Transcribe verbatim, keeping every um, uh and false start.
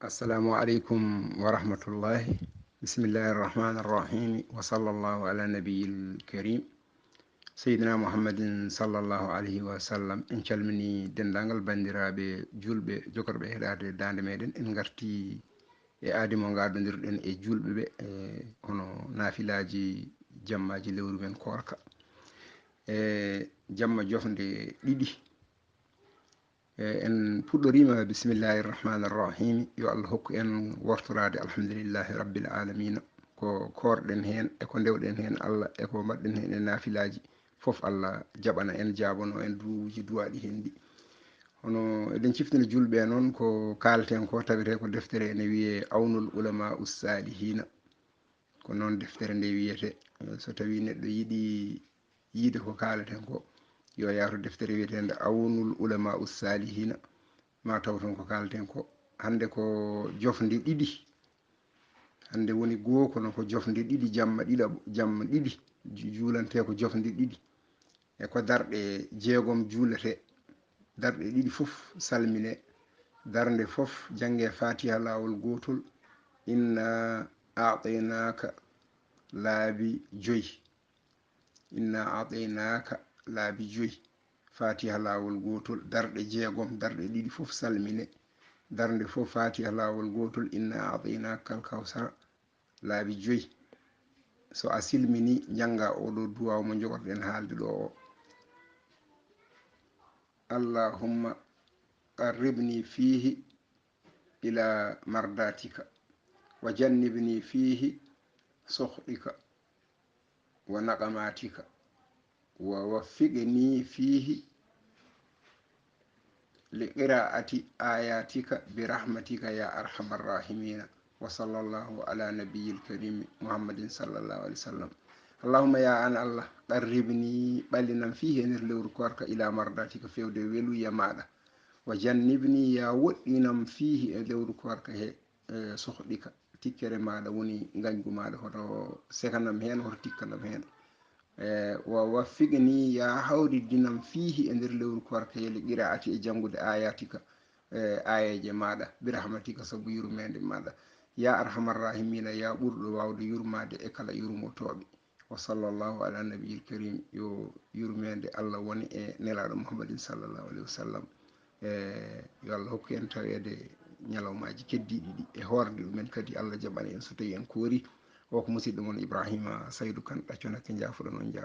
Assalamu aleykum wa rahmatullahi. Bismillahi arrahmani arrahimi. Wa sallallahu ala nabiyil karim. Sayyidina Muhammadin sallallahu alayhi wa sallam. En calmini denndaangal banndiraaɓe juulɓe jokorɓe heɗaade daande meɗen. En ngarti e aadi mo ngaadondirɗen e juulɓe ɓe, e hono naafilaaji jammaaji lewru men koorka. E jamma jofnde ɗiɗi. E, en puɗɗoriima bismillahi irrahmani irrahimi. Yo Allah hokku en wortoraade alhamdulillahi rabbil alamina. Ko koorɗen heen e ko ndewɗen heen Allah e ko mbaɗɗen heen e naafilaaji fof, Allah jaɓana en, jaabano en duwuuji duwaaɗi heen ɗi. Hono eɗen ciftina juulɓe noon, ko kaalten ko tawetee ko deftere ene wiyee Awnul Ulama Ussalihina. Ko noon deftere nde wiyetee. So tawii neɗɗo yiɗi yiide ko kaaleten ko, yo yaato deftere wiyeteende Awnul Ulama Ussalihina, ma taw toon ko kaaleten ko. Hannde ko jofnde ɗiɗi. Hannde woni goo, kono ko jofnde ɗiɗi, jamma ɗiɗaɓo, jamma ɗiɗi. Ju-, juulantee ko jofnde ɗiɗi. E ko darɗe jeegom juuletee. Darɗe ɗiɗi fof salmine. Darnde fof jannge Fatiha laawol gootol. Inna a'taynaaka laabi joyi. Inna a'taynaaka laabi joyi. Fatiha laawol gootol, darɗe jeegom, darɗe ɗiɗi fof salmine. Darnde fof Fatiha laawol gootol, inna a'taynaaka al kawsara, laabi joyi. So a silmini, njannga oɗo duwaaw mo njogorɗen haalde ɗo o. Allahumma qarribni fiihi ila mardatika, wa jannibni fiihi sukhtika, wa naqamatika, wa waffiqni fiihi li qiraati ayatika bi rahmatika ya arhamar rahimina. Wa sallallahu ala nabiyil karimi Muhammadin sallallahu alaihi wasallam. Allahumma, ya an Allah, qarribni, ɓallinam, fiihi, e nder lewru koorka, ila mardatika, fewde weluye maaɗa. Wa jannibni, ya woɗɗinam, fiihi, e lewru koorka he, e, sukhtika, tikkere maaɗa woni ngañgu maaɗa, hoto sekanam heen, hoto tikkanam heen. E, wa waffiqni, ya hawridinam, fiihi, e nder lewru koorka he, li qiraati, e janngude ayatika, e, aayeeje maaɗa, bi rahmatika, sabu yurmeende maaɗa. Ya arhamar rahimina, ya ɓurɗo waawde yurmaade e kala yurmotooɓe. Wa sallallahu ala nabiyil karim, yo yurmeende Allah wone e nelaaɗo Muhammadin sallallahu alayhi wa sallam. E, yo Allah hokku en taweede ñalawmaaji keddiiɗi ɗi e hoorde ɗumen kadi. Allah jaɓana en so tawii en koori. O ko musiɗɗo mon Ibrahima Saydu Kan, ɗaccon hakke, njaafoɗon on, njaaraama.